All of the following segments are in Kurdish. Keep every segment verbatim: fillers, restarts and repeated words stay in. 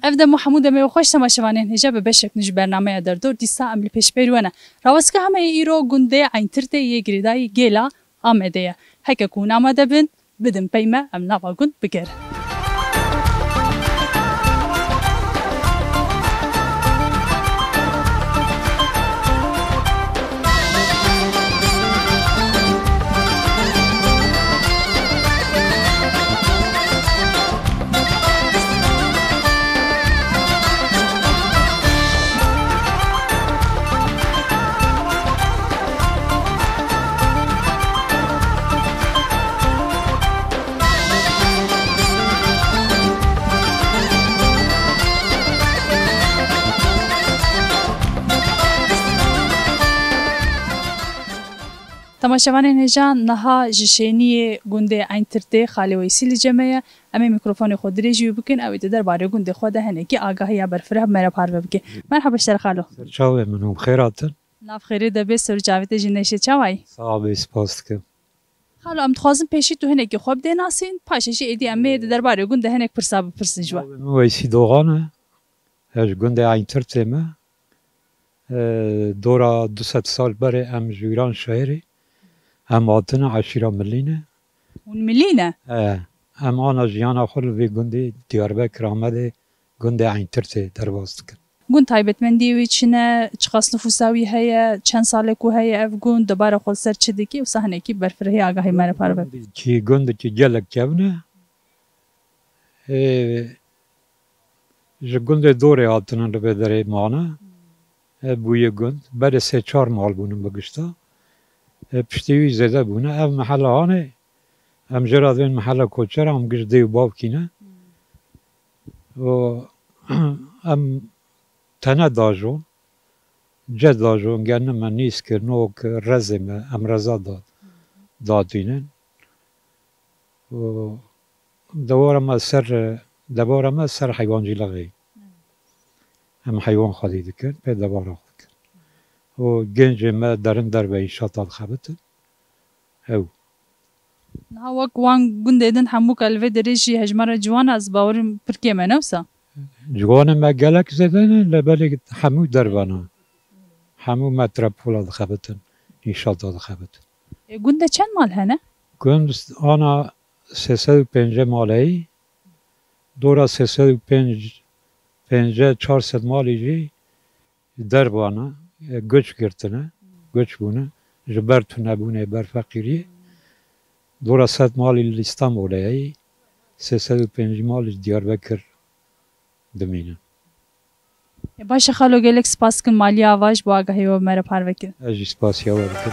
Ev dem û hemû demê we xweş temaşevanên hêja, bi beşek nû ji bernameya Derdor dîsa em li pêşberî we ne. Rawestka hemeyê îro gundê Eyntirtê yê girêdayî Gêla Amedê ye. Heke ku hûn amade bin, bidin pey me, em nava gund bigerin. Temaşevanên hêja, niha ji şêniyê gundê Eyntirtê Xalê Weysî li cem me ye. Em ê mîkrofonê xwe dirêjî wî bikin, ew ê di derbarê gundê xwe de hinekî agahiya berfireh bi me re parve bike. Merhaba ji te re xalo. Ser çavê min û bi xêr hatin. Nav xêrê de bê, ser û çavê te jî neşe, çawa yî? Sax bî, spas dikim. Xalo, em dixwazin pêşî tu hinekî xwe bidê nasîn, paşê jî êdî em ê di derbarê gund de hinek pirsa bipirsin ji we. Navê min Weysî Dogan e. Ez ji gundê Eyntirtê me. E, dora du sed sal berê em ji Îranşehirê em hatine, eşîra Milî ne. Hûn Milî ne? E, em ana jiyana xwe li vê gundê Diyarbekir Amedê, gundê Eyntirtê derbas dikin. Gund taybetmendiyê wî çi ne? Çiqas nifûsa wî heye? Çend sal e ku heye ev gund? Dubare xwe li ser çi dikî? Wisa hinekî berfirehî agahî me re parve. Gundekî, gundekî gelek kevn e. Ê, ji gundê Dorê hatine li vê derê mane. E, bûye gund. Berê sê çar mal bûne bi gişta. E, piştî wî zêde bûne. Ev mehela hanê, em jê re dibên mehela koçera, em giş dê û bavkî ne. Û em tene dajon, ce dajon, genime, nîskir, nok, rezê me, em reza da-, datînin. Û dewara me ser, dewara me ser heywancîlixê. Em heywan xwedî dikin, pê dewara xwe dikin. Û gencê me derin derve înşata dixebitin. Ew. Niha wek wan gundê din hemû ka li vê derê jî hejmara ciwan ez bawerim pirkê me ne wisa? Ciwanê me gelek zêde ne, lê belê hemû derve ne. Hemû metropola dixebitin, înşata dixebitin. Ê, gundê çend mal hene? Gund ana sê sed û pêncî maleyî, dora sê sed û pêncî, çar sed malî jî derve ne, e, göç girtine, göç bûne, ji ber tunebûnê, ber feqîriyê. Dora sed malî li Îstanbulê ye, sê sed û pêncî malî ji Diyarbekir dimînin. E, baş e xalo, gelek spas dikim maliya ava ji bo agahiyê we bi me re parve kirin. Ez jî spasiya we dikim.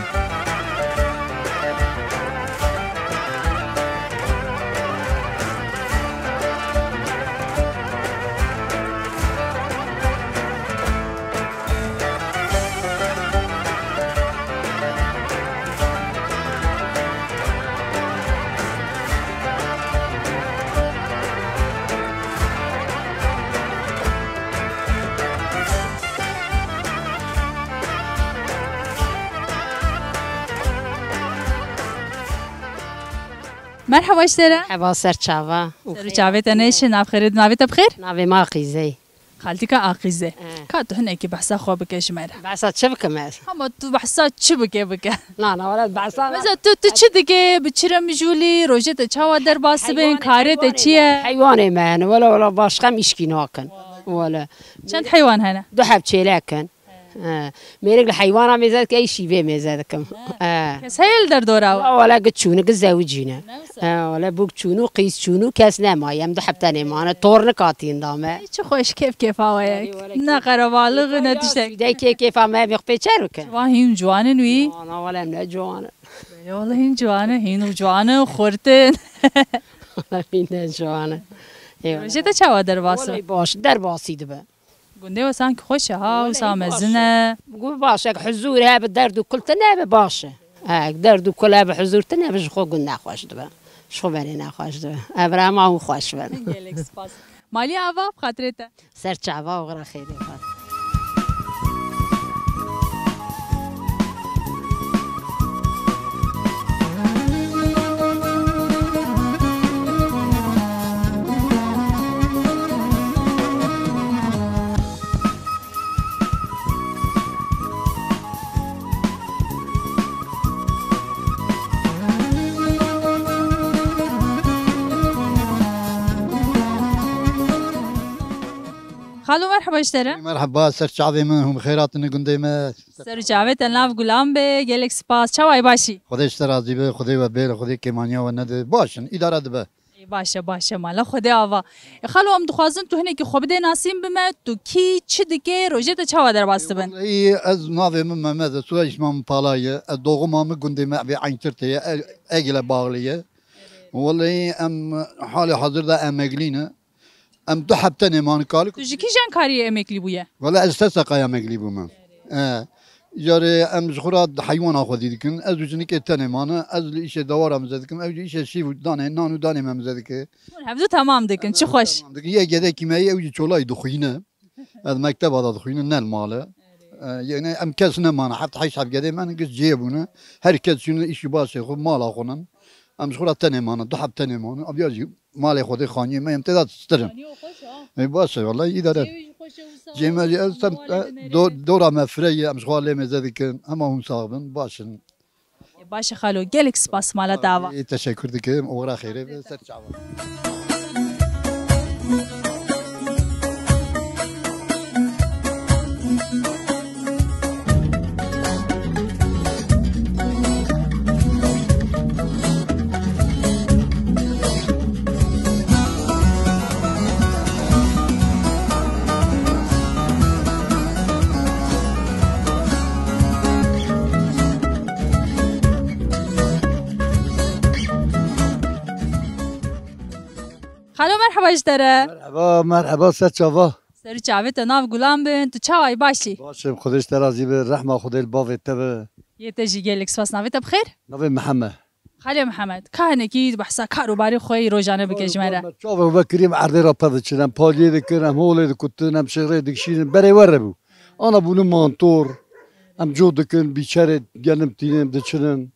Merhaba ji te re. Merhaba, ser çava. Ser û çavê te neşe, nav xêrê, navê te bi xêr? Navê me Aqîze ye. Xaltîka Aqîze. He. Ka tu hinekî behsa xwe bike ji me re. Behsa çi bikim ez? Hema tu behsa çi bike bike. Na, na, wele behsa na. Mesela tu, tu çi dike, bi çi re mijûlî, rojê te çawa derbas dibin, karê te çi ye? Heywanê me hene, wele, wele başqa em îşkî nakin. Wele. Çend heywan hene? Du heb çêlek in. He. Mêrik li heywana mêze dike, ey şîvê mêze dikim. He. Kes heye li derdora we? Wala, wala, gi çûne, gi zewicîne. Ne wisa? He, wala, bûk çûnû, qîz çûnû, kes nemaye. Em du heb tenê mane. Tornik hatîn da me. Ey, çi xweş, kêf kêfa we ye. Wala, wala, ne qerebalix, ne tiştek. Sûdey kê kêfa me, em pê çer bikin. Wan hîn ciwan in wî? Ana, wala, em ne ciwan in. Belê, wala hîn ciwan in, hîn û ciwan in, xurt in. Wala, hîn ne ciwan in. Ê, wala. Rojê te çawa derbas e? Wala, baş, derbasî dibe. Gundê we sanki xweş e ha, wisa mezin e. Gu baş e, huzur hebe, derd û kul tune be baş e. He, derd û kul hebe, huzur tune be, ji xwe gund nexweş dibe. Ji xwe berê nexweş dibe. Ev re hema hûn xweş bin. Gelek spas. Maliye ava, bi xatirê te. Ser çava û xêrê xwe. Xalo, merheba ji te re. Merheba, ser çavê min, hûn bi xêr hatine gundê me. Ser û çavê te nav gulan be, gelek spas. Çawa yî, baş î? Xwedê ji te razî be, Xwedê we bê, Xwedê kêmaniya we nede. Baş in, îdare dibe. Ê, baş e, baş e, mala Xwedê ava. Ê, xalo, em dixwazin tu hinekî xwe bidê nasîn bi me, tu kî, çi dikê, rojê te çawa derbas dibin? Wellahî, ez navê min Mehmet e, soya îsma min Pala ye. Ez doğuma min gundê me vê Eyntirtê ye, E-, Egil'e bağlı ye. Wellahî em halê hazir de emeklî ne. Em du heb tenê mane kalik. Tu ji kîjan kariyê emeklî bûye? Wela ez T S K'ya emeklî bûme. E, carê em ji xwe re heywana xwedî dikin. Ez û jinikê tenê mane. Ez li îşê dewara mize dikim. Ew jî îşê şîv û danê, nan û danê me mize dike. Hûn hevdu temam dikin, çi xweş. Temam dikin. Yê gedekî me ye, ew jî çolayî dixwîne. Ez mekteba de dixwînim, ne li mal e. E, yani em kes nemane, heft heşt heb gedê me giş cihê bûne. Her kes çûne îş û başê xwe, mala xwe nin. Em ji xwe re tenê mane, du heb tenê mane. Aviya jî malê Xwedê xaniyê me, em tê de stirin. Xaniyê xweş ha. E, baş e, wellahî îdare. Cihê wî jî xweş e, wisa. Cihê me jî ez tem, e, do-, dora me firê ye, em ji xwe lê mêze dikin. Hema hûn sax bin, baş in. Baş e xalo, gelek spas mala te ava. Ê, teşekkür dikim. Oxira xêrê be, ser çava. Xalo, merheba ji te re. Merheba, merheba, ser çava. Ser û çavê te nav gulan bin, tu çawa yî, baş î? Baş im, Xwedê ji te razî be, rehma Xwedê li bavê te be. Yê te jî gelek spas, navê te bi xêr? Navê Mihemed. Xalê Mihemed, ka hinekî tu behsa kar û barê xwe yî rojane bike ji me re. Çavê we kirî em erdê re pir diçin, em paliyê dikin, em holê dikutin, em şixrê dikişînin, berê we re bû. Ana bûne mantor, em cot dikin, bîçerê genim tînin, diçinin.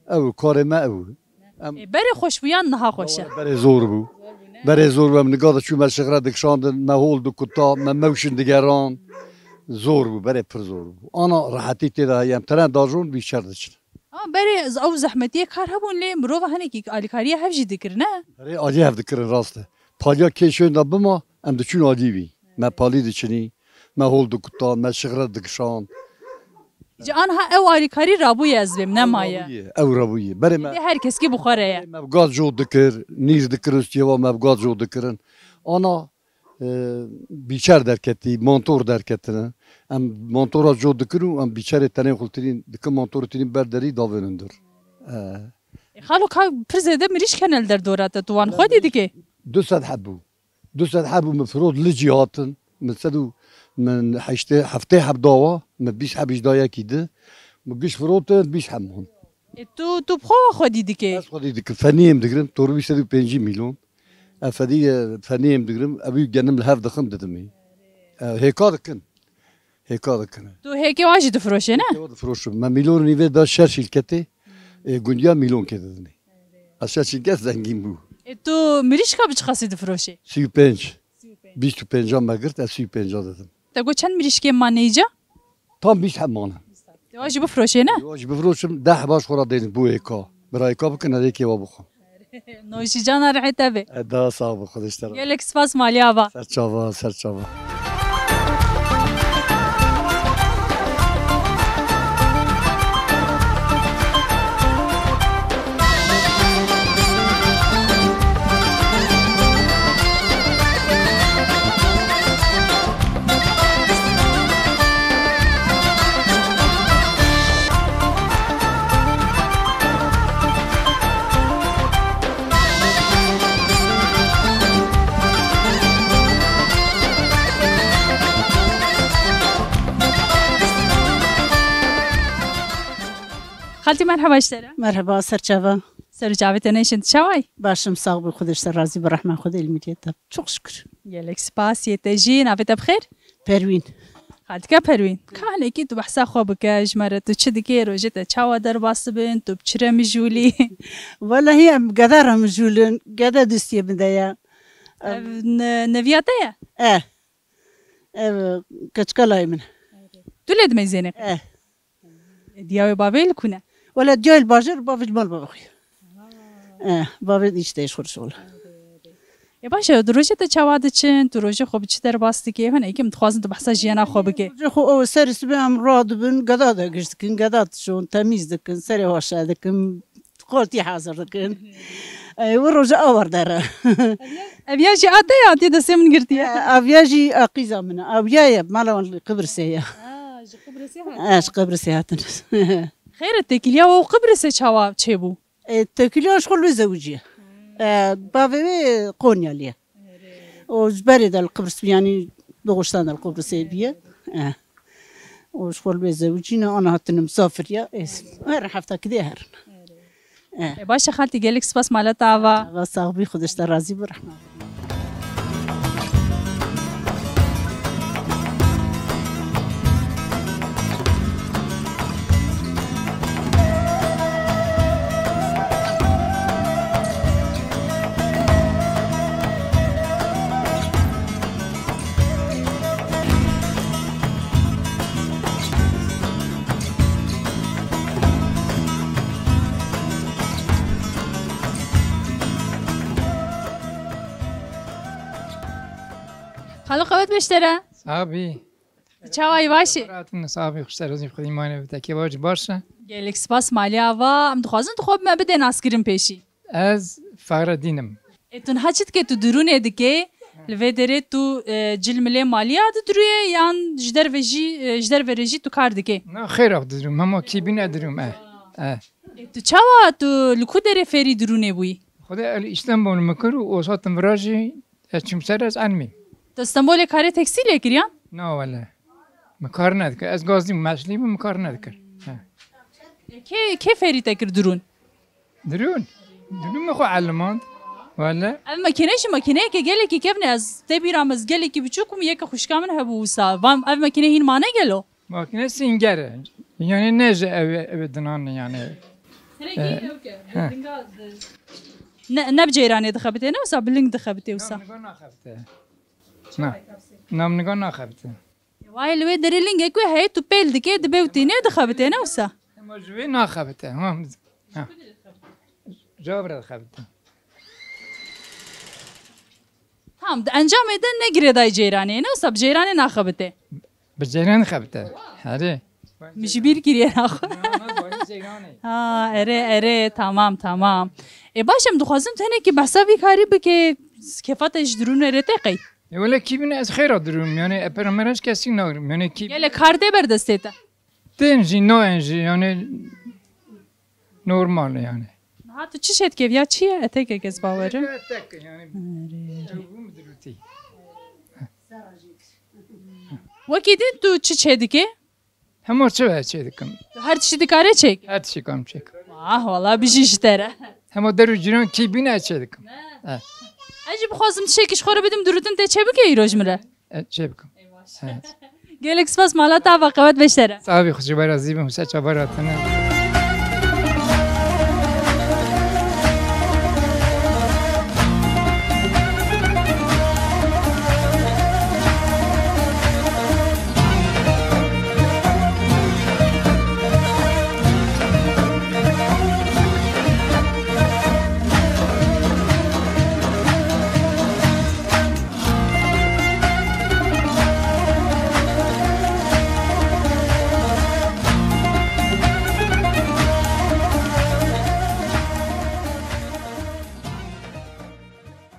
Ew karê me ew. Em Ê, berê xweş bû yan niha xweş e? Berê zor bû. Berê zor bû, em niga diçû me şixre dikişandin, me hol dikuta, me mewşin digeran. Zor bû, berê pir zor bû. Ana rehetî tê de heye, em teren dajon bîçer diçin. Ha, berê z-, ew zehmetiyê kar hebûn lê mirova hinekî alîkariya hev jî dikir, ne? Berê alî hev dikirin, rast e. Paliya kê şên de bima, em diçûn alî wî. Me palî diçinî, me hol dikuta, me şixre dikişand. Ji anha ew alîkarî rabûye ez bêm, nemaye. Rabûye, ew rabûye. Berê me Dê her keskî bi xwe re ye. Berê me bi gaz cot dikir, nîr dikir, û stiyeva me bi gaz cot dikirin. Ana, e, bîçer derketî, mantor derketine. Em mantora cot dikin û em bîçerê tenê xultirîn, dikin mantorê tirîn ber derî davênin dur. E. E, xalo ka pir zêde mirîşk hene li derdora te, tu wan xwedî dikê? Du sed heb bû. Du sed heb û min firot li cî hatin. Min sed û, min heştê, heftê heb dawa, min bîst heb ji da yekî di. Min giş firotin, bîst heb man. E, tu, tu bi xwe xwedî dikê? Ez xwedî dikim. Feniyê em digirim, torbî sed û pêncî milyon. Ez fedî, e, feniyê em digirim, ev û genim li hev dixim didimê. E, hêka dikin. Hêka dikin. Tu hêkê wa jî difiroşê, ne? Hêkê wa difiroşim. Me milyon û nîvê da şer şîlketê, e, gundiya milyon kê didinê. Ez şer şîlket zengîn bû. E, tu mirîşka bi çiqasî difiroşê? Sî û pênc. Bîst û pênca me girt, ez sî û pênca didim. Te got çend mirîşkê mane îca? Tam bîst heb mane. Dewa jî bifroşê, ne? Dewa jî bifroşim, deh heba ji xwe re dêrin bo hêka. Bira hêka bikin, ez hêkê wa bixwim. Noşî cana rihê te be. E, daha sağ ol, Xwedê ji te re. Gelek spas malî ava. Ser çava, ser çava. Xaltî, merheba ji te re. Merheba, ser çava. Ser û çavê te neşin, tu çawa yî? Baş im, sax bî, Xwedê ji te razî be, rehma Xwedê li miriyê te. Çok şükür. Gelek spas, yê te jî, navê te bi xêr? Perwîn. Xaltike Perwîn, ka hinekî tu behsa xwe bike ji me re, tu çi dikê, rojê te çawa derbas dibin, tu bi çi re mijûl î? Welehî em gede re mijûl in, gede dustiyê min de ye. Ev ne-, neviya te ye? Eh. Ev keçika layê min. Tu lê dimeyzênê? Eh. Diya wê bavê li ku ne? Wele diya li bajêr, bavê li mal bavê xwe. Eh, bavê îşte ji xwe li şol. E baş e, di rojê te çawa diçin, tu rojê xwe bi çi derbas dikê? Hûn êkim dixwazin tu behsa jiyana xwe bikê. Rojê xwe ew serê sibê em radibin, geda dergiş dikin, geda dişon, temîz dikin, serê xwe şe dikin, xortî hazir dikin. E, wê roja awar dere. Ev ya jî a te ya, tê destê min girtiye. E, ev ya jî a qîza min e. Ev ya ye, mala wan li Qibrisê ye. Ha, ji Qibrisê hatin. E, ji Qibrisê hatin. Xêr e, têkiliya we û Qibrisê çawa çêbû? E, têkiliya ji xwe li wê zewiciye. E, bavê wê Konyalî ye. O ji berê de li Qibris bî, yanî doğuştan de li Qibrisê bîye. E. O ji xwe li wê zewicîne, ana hatine misafiriya. E, her hefta kidê herin. E. E, baş e xaltî, gelek spas mala te ava. Ava sax bî, Xwedê ji te razî bû, rehma. Xalo, qewet beştere. Sax bî. Çawa yî, baş î? Rahatin, sax bî, xweşter, hozî xwedî mane bi tekê baş, baş e. Gelek spas malê ava. Em dixwazin tu xwe bi me bidê naskirin pêşî. Ez Fexredîn im. E, tu niha çi dikê, tu dirûnê dikê? Li vê derê tu, e, cil milê maliya didirûyê yan ji derve jî, e, ji derve re jî tu kar dikê? Na, xêra didirûm, hema kîbîne dirûm, e. E. E, tu çawa, tu li ku derê fêrî dirûnê bûyî? Xwedê el Îstanbul min kir û osatim vira jî ez çûm ser ez enmî. Tu Stenbolê karê tekstîlê kiriyan? Na wele. Min kar nedikir. Ez gazdî bûm, meşlî bûm, min kar nedikir. He. E, kê, kê fêrî te kir dirûn? Dirûn? Dirûn min xwe elimand. Wele. Ev makîne jî makîneyeke gelekî kevn e. Ez tê bîra me, ez gelekî biçûk bûm, yeke xwişka min hebû wisa. Van, ev makîne hîn mane gelo? Makîne sînger e. Yanî ne ji ev, ev dinan yani. Rengî Ee, ew ke, he. Dinga di- Ne, ne bi ceyranê dixebitê, ne wisa bi ling dixebitê wisa. Nam niga naxebite. Na. Nam niga naxebite. Vay, li wê derê lingek wê heye, tu pêl dikê, dibe û tînê dixebitê, ne wisa? Hema ji wê naxebite. Ha. Ha. Cavre dixebite. Tamam, di encamê de ne girêdayî ceyranê, ne wisa bi ceyranê naxebite. Bi ceyran xebite. Herê. Min ji bîr kiriye naxwe. Na, na, bayî ceyranê. Ha, erê, erê, tamam, tamam. E, baş, em dixwazin tu hinekî behsa vî karî bike, kefa te ji dirûnê re tê qey? E, wele kî bîne ez xêra dirûm, yani, e, pera me re ji kesî nagrim, yani, kî Gelek kar tê ber destê te? Tên jî, nayên jî, yani, normal e, yani. Niha tu çi çêdikê, viya çi ye? Etek e, ez bawerim. Etek e, yani, Erê. Ew bû min dirûtî. Wekî din tu çi çêdikê? Hema çi ve çê dikim. Tu her tiştî dikare çêk? Her tiştî karim çêk. Wah, wala bijî ji te re. Hema der û cîran kî bîne çê dikim. Ne. Evet. Ez jî bixwazim tiştekî ji xwe re bidim, dirûtin tê çê bike îro ji min re. E, çê bikim. Evet. Gelek spas, mala te ava, qewet beşte re. Sax bî, xwe ji we razî bim, ser çava ratine.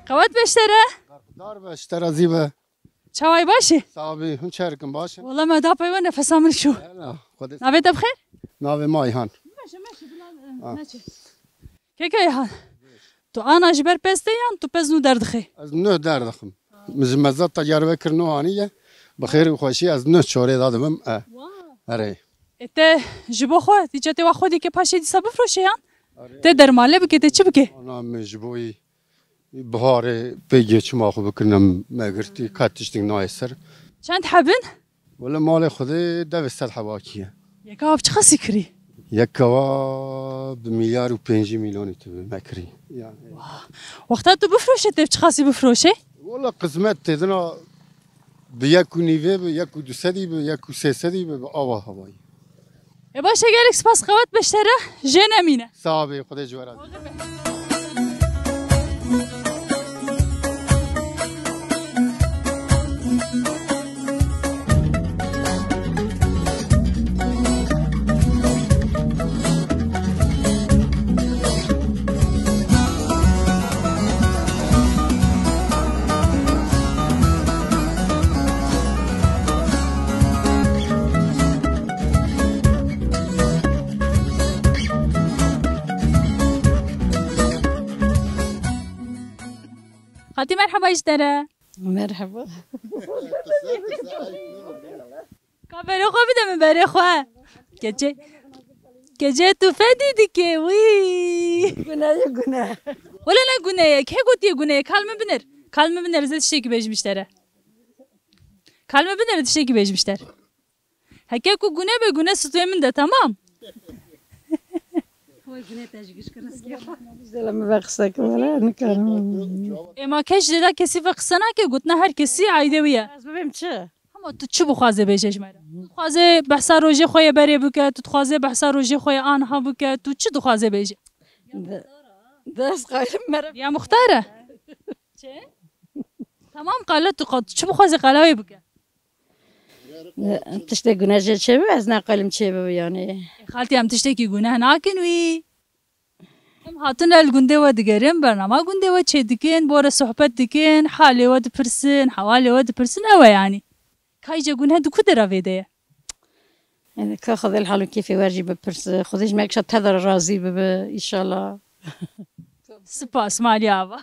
Qewet beşte re. Dar be, ji te razî be. Çaway, baş î? Sax bî, hûn çerikin baş in? Wala me da peywe nefesa min şû. Hela, Xwedê. Navê te bi xêr? Navê me Ayhan. Meşe, meşe, bila, e, Ha. neçe. Keke Ayhan, tu ana ji ber pez tê yan tu pez nû derdixê? Ez nuh derdixim. Min ji mezata Diyarbekir nuh aniye. Bi xêr û xweşî ez nuh çorê da dibim. E. Wa. Erê. E te ji bo xwe, dîça tê wa xwe dîke paşê dîsa bifroşe yan? Erê. Te dermale bike, te çi bike? Ana min ji bo wî Biharê pê geçima xwe bikirine me girtî, qet tiştik nayê ser. Çend hebin? Wele malê Xwedê devê sed hebakî ye. Yeka ev çiqasî kirî? Yeka wa bi milyar û pêncî milyonî tu me kirî. Yani. Wexta tu bifroşe, tê çiqasî bifroşe? Wele qismet têdina bi yek û nîvê bi, yek û du sedî bi, yek û sê sedî bi, bi ava havayî. E baş e, gelek spas, qewet beşte re, jê nemîne. Sax bî, Xwedê ji we razî. Xaltî merheba ji te re. Merheba. Ka berê xwe bide min berê xwe. Keçê, keçê tu fedî dike, wî. Gune ye, gune. Wele ne gune ye, kê gotiye gune ye? Kal min binêr. Kal min binêr, ez ê tiştekî bêjim ji te re. Kal min binêr, tiştekî bêjim ji te re. Heke ku gune be, gune stûyê min de, tamam? Oy gune te ji giş kirin skiya. Zela min ve qise kim, wele nikarim. Ê, ma kes ji da kesî ve qise nake, gotina her kesî aîdê wî ye. Ez bibêm çi? Ama tu çi bixwaze bêje ji me re? Tu dixwaze behsa rojê xwe yê berê bike, tu dixwaze behsa rojê xwe yê aniha bike, tu çi dixwaze bêje? De-, dest qayrim mere. Ya muxtar e? Çi? Tamam, qala tu qa-, tu çi bixwaze qala wê bike? Tiştê gune jê çêbibe, ez naqelim çêbibe yani. Xaltî, em tiştekî guneh nakin wî. Em hatine li gundê we digerin, bernama gundê we çêdikin, bo re sohbet dikin, halê we dipirsin, hewalê we dipirsin, ew e yani. Kayce guneh di ku dera vê de ye? Yani ka Xwedê li hal û kêfê we jî bipirse, Xwedê ji me kişa te de razî bibe, înşallah. Spas, malî ava.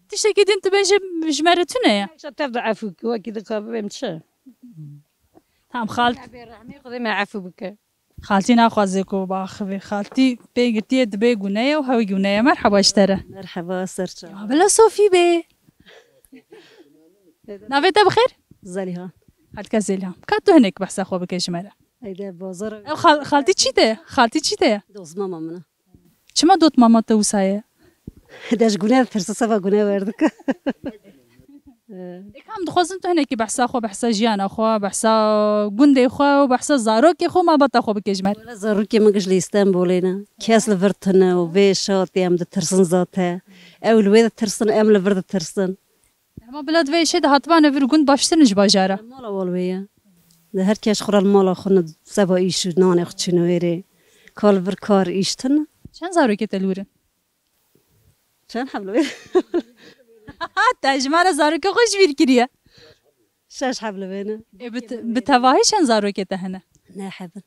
Tiştekî din tu bêje ji me re tune ye. Kişa tev de efû ki, wekî dika bibêm çi? Tam xalt. Bê rehmê Xwedê me efû bike. Xaltî naxwaze ku biaxivê. Xaltî pê girtiye, dibê gune ye û hew gune ye. Merheba ji te re. Merheba, ser çav. Ya bila Sofî bê. Navê te bi xêr? Zelîha. Xaltika Zelîha. Ka tu hinek behsa xwe bike ji me re. Eyde bazar. Ew xal-, xaltî çi te ye? Xaltî çi te ye? Dost mama min e. Çima dot mama te wisa ye? De ji gune ditirse, seba gune werdike. Ê, kam dixwazin tu hinekî behsa xwe, behsa jiyana xwe, behsa gundê xwe û behsa zarokê xwe, malbata xwe bike ji me re. Wele zarokê min giş li Îstenbolê ne. Kes li vir tune û vê şatê em ditirsin zate. Ew li wê ditirsin, em li vir ditirsin. Hema bila di vê êşê de hatibane vir gund baştir in ji bajara. Mala wal wê ye. De her kes xwe re li mala xwe ne seba îş û nanê xwe çûne wêrê. Ka li vir kar îş tune. Çend zarokê te li wir in? Çend heb li wê? Te ji me re zarokê xwe ji bîr kiriye. Şeş heb li wê ne. Ê, bi te-, bi tevahî çend zarokê te hene? Ne heb in.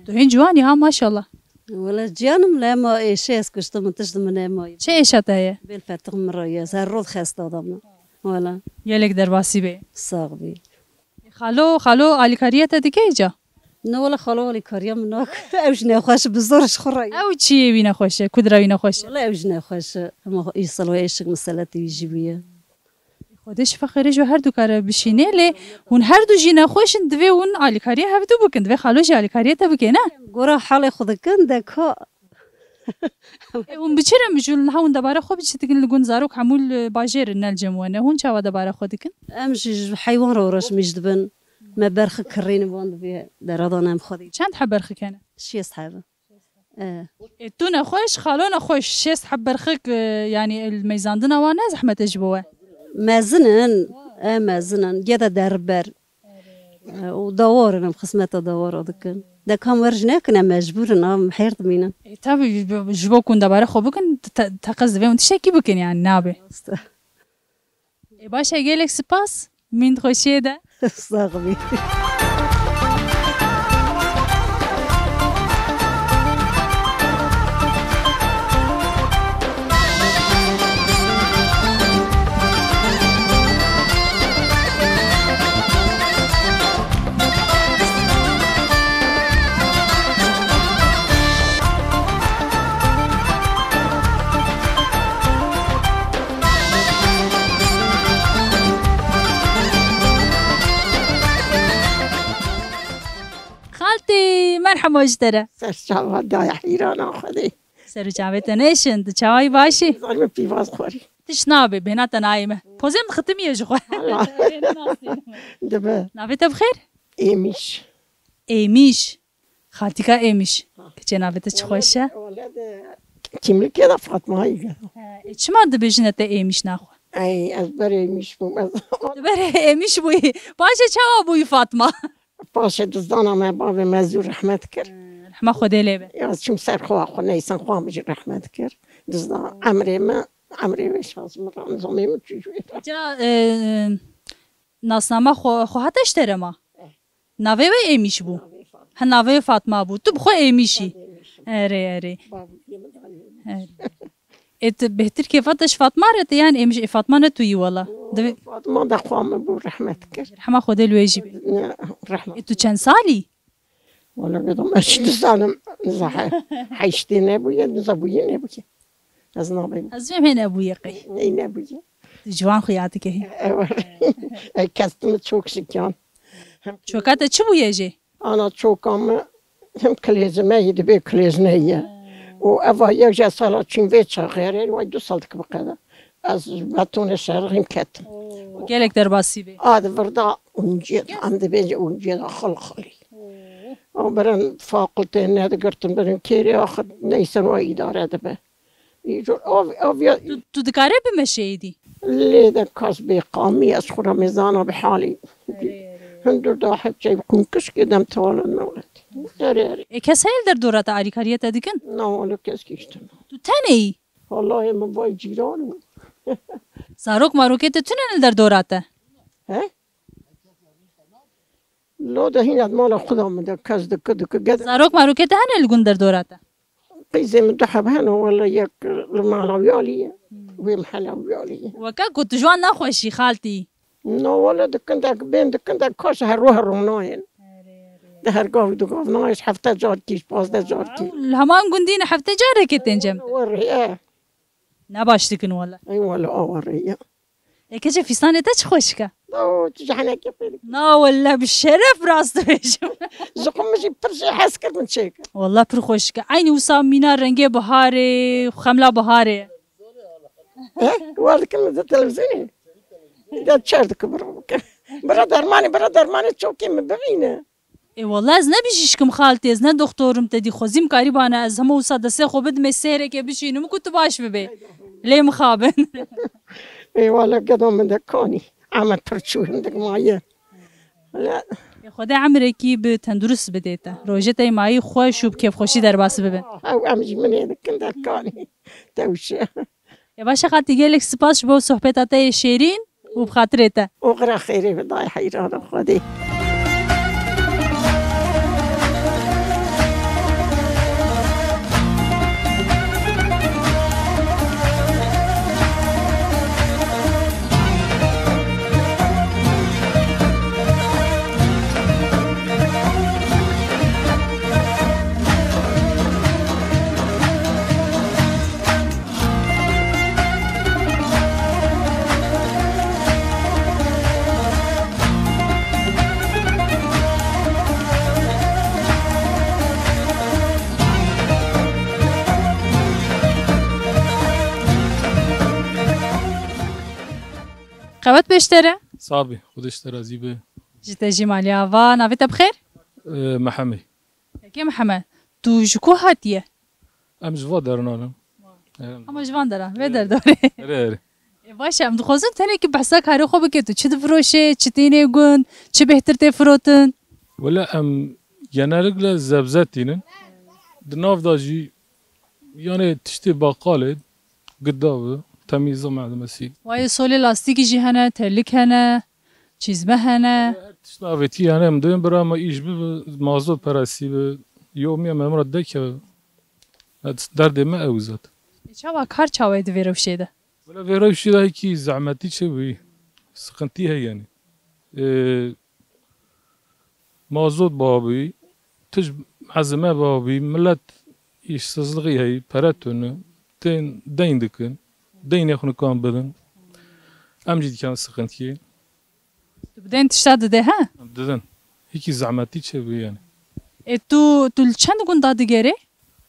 Tu hîn ciwan î ha, maşallah. Wele ciyanim, lê ma êşê ez kuştim, min tişt min nemayî. Çi êşa te ye? Bêl fetik min re ye, ez her roj xesta de me. Wele. Gelek derbasî bê. Sax bî. Xalo, xalo alîkariya te dike îca? Ne wele xalo alîkariya min nake. Ew jî nexweş e, bi zor ji xwe re ye. Ew çiyê wî nexweş e, kudra wî nexweş e? Wele ew jî nexweş e. Hema îsal wê êşik miseletê wî jî bûye. Xwedê şifa xêrê ji we her du kare bişîne, lê hûn her du jî nexweş in, divê hûn alîkariya hevdu bikin, divê xalo jî alîkariya te bike, ne? Gora halê xwe dikin, de ka. Ê, hûn bi çi re mijûl in? Ha hûn debara xwe bi çi dikin li gund, zarok hemû li bajêr in, ne li cem we ne. Hûn çawa debara xwe dikin? Em jî ji heywan re uğraşmîş dibin. Me berxik kirîn wan dibê deradan em xwedî. Çend heb berxik hene? Şêst heb. E. Ê, tu nexweş, xalo nexweş, şêst heb berxik, e, yanî, li meyzandina wan ne zehmet e ji bo we? Mezin in, e, mezin in, gê de derber. E, û dawar in, em xizmeta dawara dikin. De kam wer ji nekin, em mecbûr in, em hêr dimînin. Ê, tabii, ji bo, ji bo ku hûn debara xwe bikin, te-, teqez divê hûn tiştekî bikin, yanî, nabe. Rast e. Ê, baş e, gelek spas. Min xweşiyê de. Sax bî. Xaltî, merheba ji te re. Ser çava daya hîrana Xwedê. Ser û çavê te neşin, tu çawayî başî? Zanî min pîvaz xwarî. Tişt nabe, bêhna te nayê me. Pozê min xitimiye ji xwe. Dibe. Navê te bi xêr? Êmîş. Êmîş. Xaltîka Êmîş. Ha. Keçê navê te çi xweş e. Wele de, kimlikê de Fatma ye. He, e, çima dibêjine te Êmîş naxwe? Ey, ez ber Êmîş bûm, ez. Tu ber Êmîş bûyî. Paşê çawa bûyî Fatma? Paşê dizdana me, bavê me zû rehmet kir. He, rehma Xwedê lê be. Ya, çim ser xwe, xwe neysan xwe min jî rehmet kir. Dizdan emrê me, emrê wê şaz min, ramzanê min çû ji wê. Ca, e, nasnama xwe, xwe hate ji te re ma? Eh. Navê wê Êmîş bû. Navê Fatma. Ha, navê Fatma bû. Tu bi xwe Êmîş î. Êmîş im. Erê, erê. Bavê min danî Êmîş. Erê. Ê tu bêhtir kêfa te ji Fatma re te yan ê min ji ê Fatma ne tu yî wela. Divê Fatma de xwe min bû rehmet kir. Rehma Xwedê li wê jî bê. Ne, rehmet. Ê tu çend salî? Wala bêdam ez çi dizanim, niza he-, heştê nebûye, niza bûye nebûye. Ez nabêm. Ez vêm hê nebûye qey. Ney nebûye. Tu ciwan xuya dike hê. Ew e. Ey kes tu min çok şikan. Çoka te çi bûye jê? Ana çoka min hem kilêzime yî dibê kilêzine ye. Û eva yew jê sala çîn vê çaxê re, way du sal dike bi qeda. Ez ji betonê şerixîm ketim. Oo, gelek derbasî bê. A di virda unciyê de, em dibêje unciyê de xil xilî. Oo. Û birin fakulteyê nedigirtin, birin kêrê axir neyse wa îdare dibe. Îco, av, av ya Tu, tu dikare bimeşe êdî? Lê de kas bê qamî, ez xwe re mêzana bi halî. Erê, erê. Hundur da hepçey bi kunkişkê dem tewala newlet. Erê, erê. Ê kes heye li derdora te alîkariye te dikin? Na, wala kes kiştin. Tu tenê yî? Wallahî min vay cîran û. Zarok marokê te tune li derdora te? He? Lo de hîna di mala xwe de min de kes dike dike gede. Zarok marokê te hene li gund derdora te? Qîzê min du heb hene, wele yek li mala wî alî ye. Wê mihela wî alî ye. Weke ku tu ji wan naxweşî xaltî. No, wele dikin de, bên dikin de kaş her ro her ro nayên. De her gav du gav nayên, ji hefte carkî, ji pazdeh carkî. Li heman gundî ne hefte carekê tên cem te. Werê, e. Ne baş dikin wele. Ey wele, a werê ye. Ê keçê fîstanê te çi xweşik e? O, tu ji henekê pê dikin. Na wele, bi şeref rast dibêjim. Ji xwe min jî pir jê hez kir min çêkir. Wele pir xweşik e. Eynî wisa mîna rengê biharê, xemla biharê. He? War dikin min di televîzyonê. De çer dikin bira bike. Bira dermanê, bira dermanê çokê min bibîne. Ê wele ez ne bijîşk im xaltî, ez ne doxtor im, te dî xwezîm karîbane, ez hema wisa destê xwe bidimê sêrekê bişînim ku tu baş bibê. Lê mixabin. Ê wele gedo min de kanî. Eme pir çû hindik maye. Wele Ê Xwedê emrekî bi tendurist bidê te. Rojê te yê mayî xweş û bi kêfxweşî derbas bibin. Ew em jî min ê dikin de kanî. Tewşe. Ê baş e xaltî, gelek spas ji bo sohbeta te yê şêrîn û bi xatirê te. Oxira xêrê bi dayê heyrana Xwedê. Qewet pêştere. Sabî, Xwedê ji te razî be. Ji te jî malî ava. Navê te bi xêr? Ee, Mehemê. Peki Meheme, tu ji ku hatiye? Em ji va deranan in. Em Ama ji van dera, vê derdorê. Erê, erê. E, baş e, em dixwazin tenekî behsa karê xwe bike, tu çi difiroşê, çi tînê gund, çi bêhtir tê firotin? Wele em genellikle zebze tînin. Di nav de jî, yani tiştê baqalê, gidav, temîza malzemesi. Wayê solê lastîkî jî hene, terlik hene. Çîzme hene. Her tişt avêtî hene, em dibên bira me îş bibe, mazot peresî be, yomî em emra dekeve. Derdê me ew zat. E, çawa kar çawa ye di vê rewşê de? Wele vê rewşê de hekî zehmetî çêbûyî, sıkıntı heye yani. E, mazot biha bûyî, tij hezime biha bûyî, millet îşsizlixî heyî, pere tune, tên deyn dikin, deynê xwe nikan bidin. Em jî dikin sıkıntıyê. Tu bi deyn tişta didê, he? Em didin. Hikî zehmetî çêbû yani. E tu, tu li çend gunda digerê?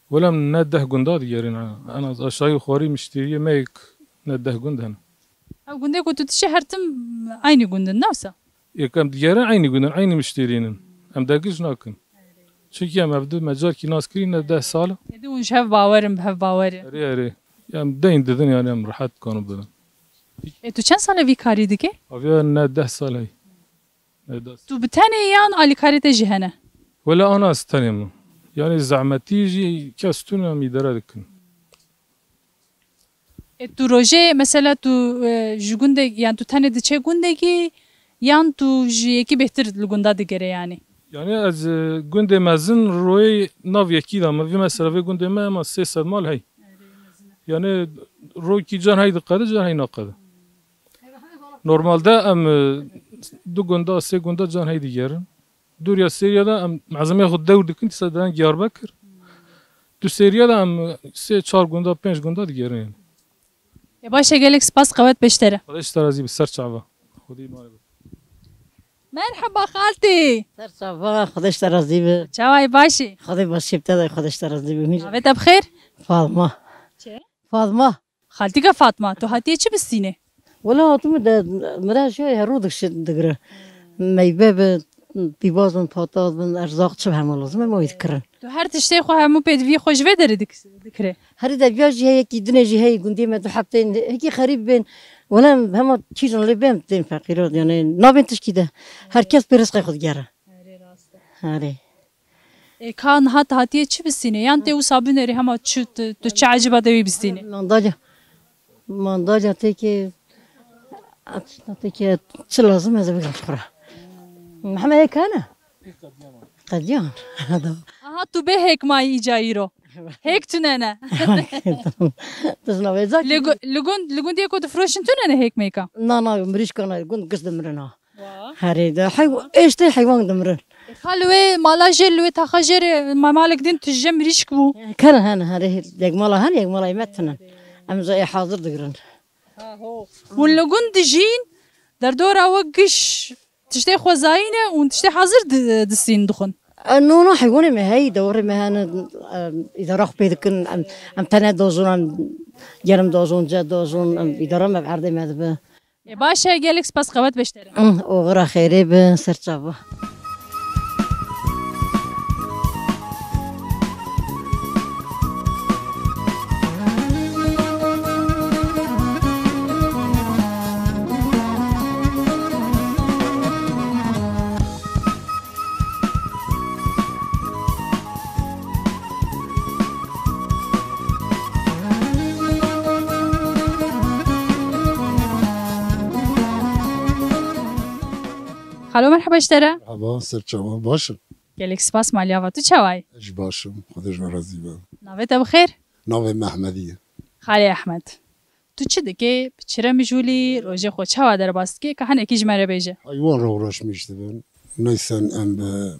Wela em ne deh gunda digerin ha. En az aşağı yukarı müşteriye me yek ne deh gund hene. Ew gundê ku tu dişê her tim aynî gundin, ne wisa? Yek em digerin aynî gundin, aynî müşterînin. Em dergiş nakin. Çunkî em ev du me carkî nas kirî ne deh sal. Êdî hûn ji hev bawer in, bi hev bawer in. Erê, erê. Em deyn didin yani em rehet kanin bidin. Ê tu çend sal e vî karî dikê? Aviya ne deh sal hey. Ne deh sal. Tu bi tenê yan alîkarê te jî hene? Wela ana ez tenê me. Yani zehmetî jî kes tune em îdare dikin. E, tu rojê, mesela tu, e, ji gundek, yan tu tenê diçê gundekî, yan tu ji yekî bêhtir li gunda digere yani? Yani ez, e, gundê mezin royê nav yekî de me. Vî mesela vê gundê me ema sê sed mal hey. Yani Rokî can hey diqede, can hey naqede. Normalde em, e, du gunda, sê gunda can hey digerin. Dûriya Sêriya de em mezemê xwe dewr dikin, dîsa derin Diyarbekir. Du Sêriya de em, e, sê, çar gunda, pênc gunda digerin yani. E, baş e, gelek spas, qewet beştere. Xwedê ji te razî bi, ser çava. Xwedê mare bi. Merheba xaltî. Ser çava, Xwedê ji te razî bi. Çaway, başî? Xwedê başî bi te de, Xwedê ji te razî bi. Navê te bi xêr? Fatma. Çi? Fatma. Xaltîka Fatma, tu hatiye çi bistînê? Wela hatime de, mire şey, herû dikşi digre. Meyve bi, pîvaz bin, pataz bin, erzaq çi hema lazim e, me wî dikirin. Tu her tiştê xwe hemû pêdiviyê xwe ji vê derê dik-, dikirê? Herî de viya jî heye, yekî dinê jî heye, gundiyê me du heb tên, hekî xerîb bên. Wela hema kîjan lê bên, tên feqîro, yani nabên tişkî de. Her kes pê rizqê xwe digere. Erê, rast e. Erê. E, ka niha tu hatiye çi bistînê? Yan tê wisa binêrî hema çi, tu, tu çi eciba de wî bistînê? Mandalya. Mandalya têkê, têkê çi lazim ez bigirim xwe re. Heme hêk hene? Qediyan. Aha, tu bê hêk mayî îca îro. Hêk tune ne. Tizna vêca. Li gu-, li gund, li gundê ku difiroşin tune ne hêk mêka? Na, na, mirîşka ne, gund giş dimirin ha. Wa. Herê de, heyw-, êştê heywan dimirin. Xal wê mala jê, li wê taxa jê re ma-, malek din tije mirîşk bû. Ken hene, herê, yek mala hene, yek mala me tinin. Em zayê hazir digirin. Aho. Hûn li gund dijîn, derdora we giş tiştê xwezayî ne û tiştê hazir di-, distîn dixwin. E, no, no, heywanê me heyî, dewarê me hene, e, îdara xwe pê dikin, em, em tene dozon, em gerim dozon, ce dozon, em îdara me bi erdê me dibe. Ê, baş e, gelek spas, qewet beştere. Ih, oxira xêrê bi, ser çava. Xalo, merheba ji te re. Merheba, ser çava, baş in? Gelek spas, maliya va, tu çawa yî? Ez jî baş im, Xwedê ji we razî be. Navê te bi xêr? Navê me Ehmedî ye. Xalê Ehmed. Tu çi dikê? Bi çi re mijûl î? Rojê xwe çawa derbas dikê? Ka hinekî ji me re bêje. Heywan re uğraşmîş dibin. Neysen em bi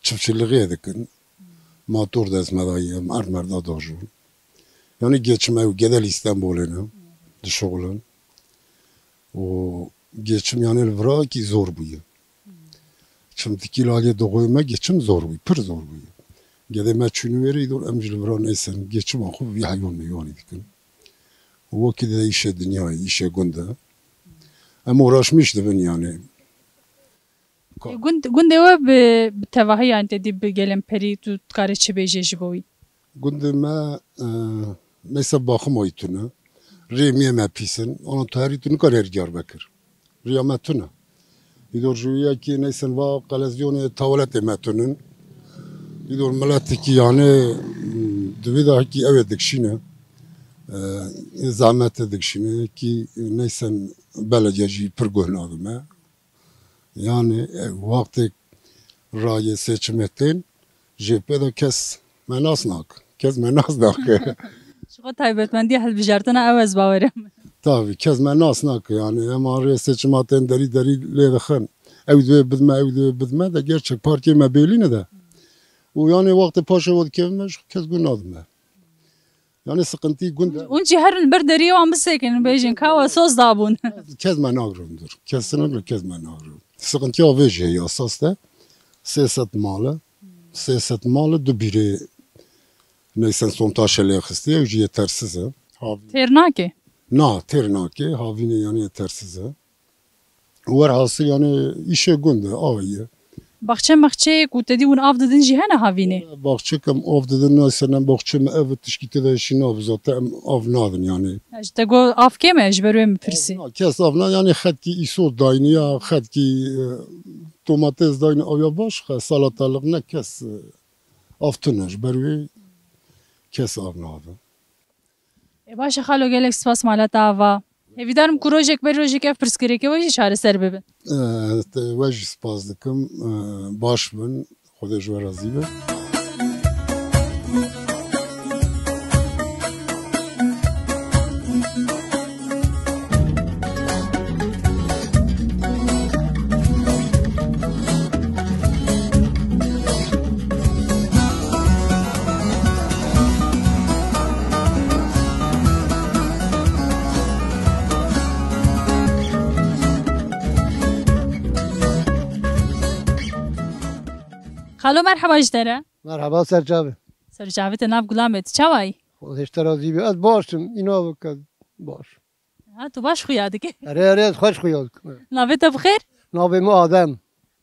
çiftçiliğê dikin. Motor dest me dayî, em erd merda dojûn. Yani geçim ew gedel Îstanbulê ne. Dişuxulin. Û geçim yani li virakî zor bûye. Çimdikî li aliyê doxoyê me geçim zor bûye, pir zor bûye. Gedê me çûnî wêrê îdor em ji li vira neysen geçima xwe vî heywan meywanî dikin. Û wekî dide îşê dinyayê, îşê gund e. Em uğraşmîş dibin yani. Ka- Gund, gundê we bi, bi tevahî yani te dî bi gelemperî tu dikarî çi bêjê ji bo wî? Gundê me, e, neyse baxim ayî tune. Rê miyê me pîs in. Ana tu herî tu nikarî herî Diyarbekir. Riya me tune. Îdor ji wî yekî neysen va qelezyonê tawaletê me tunin. Îdor miletekî yani, m, di vî de hekî ew ê dikşîne. E, zehmetê dikşîne. Kî neysen belediye jî pir guh nadime. Yani, e, wextê rayê seçimê tên, jê pê de kes me nas nak. Kes me nas nake. Ji xwe taybetmendiya hilbijartina ew ez bawerim. Tabii, kes me nas nake. Yani, ema rê seçima tên derî derî lê dixin. Ew divê bidme, ew divê bidme de gerçek partiyê me bêlîne de. Û yani wextê paşê we dikevime, ji kes guh nadime. Yani sıkıntıyı gund e. Hûn jî herin ber deriyê wan bisekinin, bêjin ka we soz dabûn. Kes me nagirundur. Kesinlikle kes me nagirun. Sıkıntıya vê jî heye esas de. Sê sed mal e. Sê sed mal e, du bîrê neysen sontaşe lê xistiye, ew jî yetersiz e. Hav- Têr nake? Na, têr nake. Havînê yani yetersiz e. Werhasil yani îşê gund e, awê ye. Baxçe mexçeyê ku te dî hûn av didin jî hene havînê? Baxçek em av didin, nayse nem baxçe me ev tişkî tê de jî nabizate em av nadin yani. Ya ji te got av kêm e, ji ber wê min pirsî. Na, kes av na, yani xetkî îsot dayni ya, xetkî, e, domates dayni aw ya baş, xe salatalık ne kes, e, av tune, ji ber wê kes av nadin. Ê, baş e xalo, gelek spas mala te ava. Hêvîdar im ku rojek ber rojek ev pirsgirêkê we jî çareser bibe. Ee, te, we jî spas dikim. Ee, baş bin. Xwedê ji we razî be. Xalo, merheba ji te re. Merheba, ser çavê. Ser çavê te, nav gulamê, tu çawa yî? Xwedê ji te razî be. Ez baş im, îna bike baş. Ha, tu baş xuya dike. Erê, erê, ez xweş xuya dikim. Navê te bi xêr? Navê min Adem.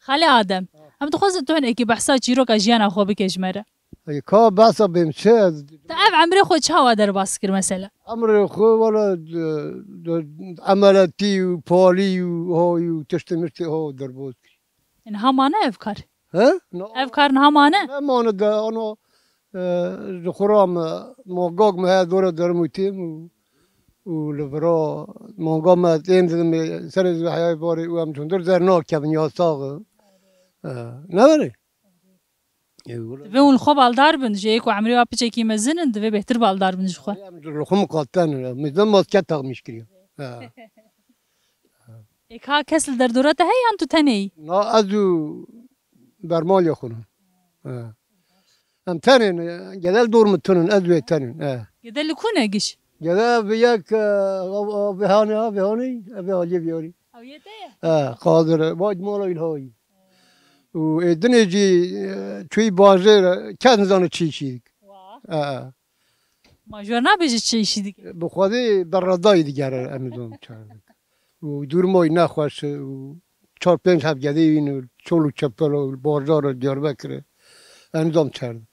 Xalê Adem. Em dixwazin tu hinekî behsa çîroka jiyana xwe bike ji me re. Ê, ka behsa bêm çi ez? Te ev emrê xwe çawa derbas kir mesela? Emrê xwe wala, d-, d-, emeletî û palî û hay û tiştê miştê ha derbas kir. Niha mane ev kar? He? No. Ev kar niha mane? Ne mane de, ano, e, ji xwe re me, mangak me heye dora derim û têm û, û li vira manga me tên didim, serê zî heyayê barê û em hundir dernakevin, yasax e. E, ne verê? E, wala. Divê hûn li xwe baldar bin, ji yê ku emrê wa piçekî mezin in, divê bêhtir baldar bin ji xwe. Em ji li xwe miqate ne, mizin maske taxmîş kiriye. Ha. Ê, ka kes li derdora te heye yan tu tenê yî? Na, ez û bermaliya xwe ne. Ha. Em tenê ne, gede li dor min tune ne, ez wê tenê ne. Ha. Gede li ku ne giş? Gede bi yek, e, ev, ev, vêhanê, ha, vêhanê, ev ê aliyê vêhanê. Ew yê te ye? Ha, Qadir, e, vay mala Îlhayî. Û ê dinê jî, e, çûyî bajêr, e, kes nizane çi işî dik. Wa. E, e. Ma ji we nabêje çi işî dike? Bi xwedê berredayî digere, em dom çar dik. Û durmayî nexweş e û çar pênc heb gedê wîn û çol û çepel û bajar û Diyarbekir e. Em dom çar dik.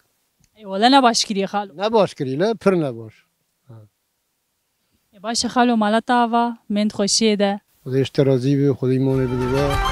Ê, wele ne baş kiriye xalo. Ne baş kiriye, le, pir ne baş. Ha. Ê, baş e xalo, mala te ava, mend xweşiyê de. Xwedê ji te razî be, Xwedê îmanê bide we.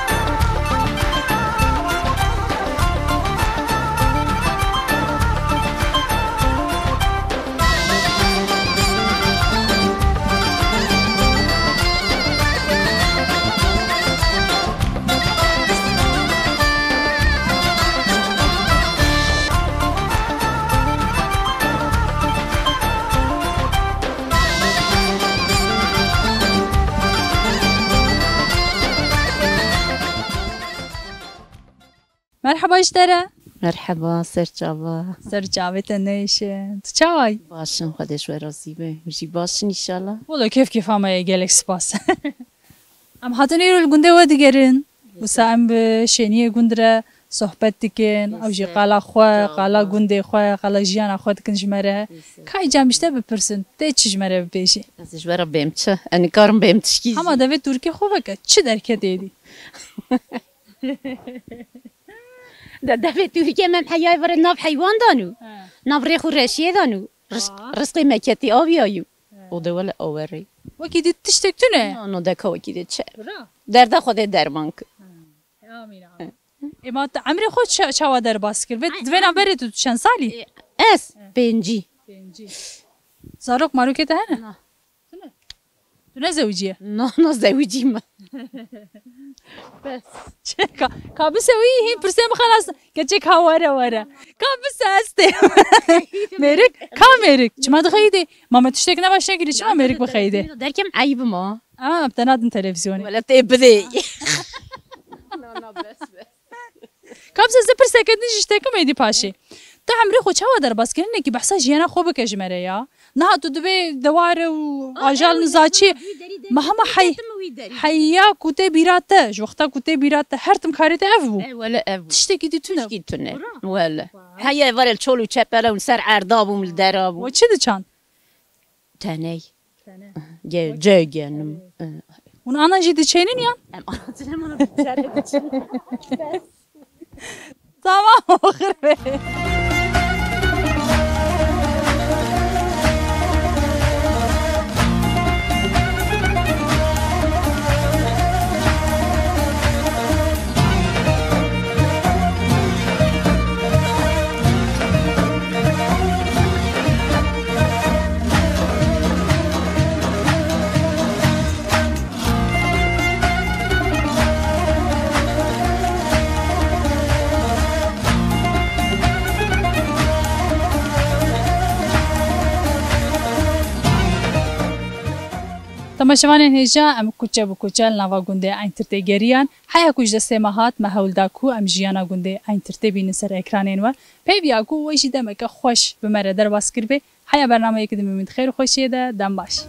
Merheba ji te re. Merheba, ser çava. Ser çavê te neyşe. Tu çawa yî? Baş im, Xwedê ji we razî be. Hûn jî baş in înşallah. Wala kêf kêfa me ye, gelek spas. Em hatin îro li gundê we digerin. Wisa em bi şêniyê gund re sohbet dikin. Ew jî qala xwe, qala gundê xwe, qala jiyana xwe dikin ji me re. Ka îca em ji te bipirsin, tê çi ji me re bibêjî? Ez ji we re bêm çi? Ez nikarim bêm tişkî jî. Hema devê Tirkî xwe veke, çi derket êdî? De devê Tirkê me heyayê vere nav heywan danû. He. Nav rêx û reşiyê danû. Rizq, ha, rizqê me ketî aviyayû. He. O de wele awerê. Wekî dî tiştek tune? No, no, deka wekî dî çi? Bira. Derda Xwedê derman kir. He. Amîn, amîn. Ê, ma te emrê xwe ça-, çawa derbas kir? Vê, ay, divê na ay. Berê tu çend salî? Ê, ez? He. Pêncî. Pêncî. Zarok marokê te hene? Na. Tu ne? Tu ne zewiciye? Na, na zewicî me. Bes. Çeka, ka bise wî hîn pirsê min xelas. Keçek ha were were. Ka bise ez tê. Mêrik, ka mêrik. Çima dixeyî dê? Ma me tiştek ne baş nekirî, çima mêrik bixeyî dê? Derkem eyb ma. Aa, te nadin televizyonê. Wele tê bidê. Na, na, bes, bes. Ka bise ez pirseke din ji te kim êdî paşê. Tu emrê xwe çawa derbas kir? Hinekî behsa jiyana xwe bike ji me re ya. Niha tu dibê deware û ajal nizaçî. Ma hema hey-, heya ku tê bîra te, ji wexta ku tê bîra te, her tim karê te ev bû. E, wele ev bû. Tiştekî dî tune. Tişkî tune. Wele. Heye verê çol û çepele û ser erda bûm, li dera bûm. We çi diçan? Teney. Tene. Ge-, ce genim. Hûn ana jî diçênin yan? Em ana diçênin, ana diçênin. Tamam, oxir be. Temaşevanên hêja, em kuçe bi kuçe li nava gundê Eyntirtê geriyan. Heya ku ji destê me hat, me hewl da ku em jiyana gundê Eyntirtê bînin ser ekranên we. Peyv ya ku we jî demeke xweş bi me re derbas kiribê. Heya bernameyeke din bimînin di xêr û xweşiyê de, dem baş.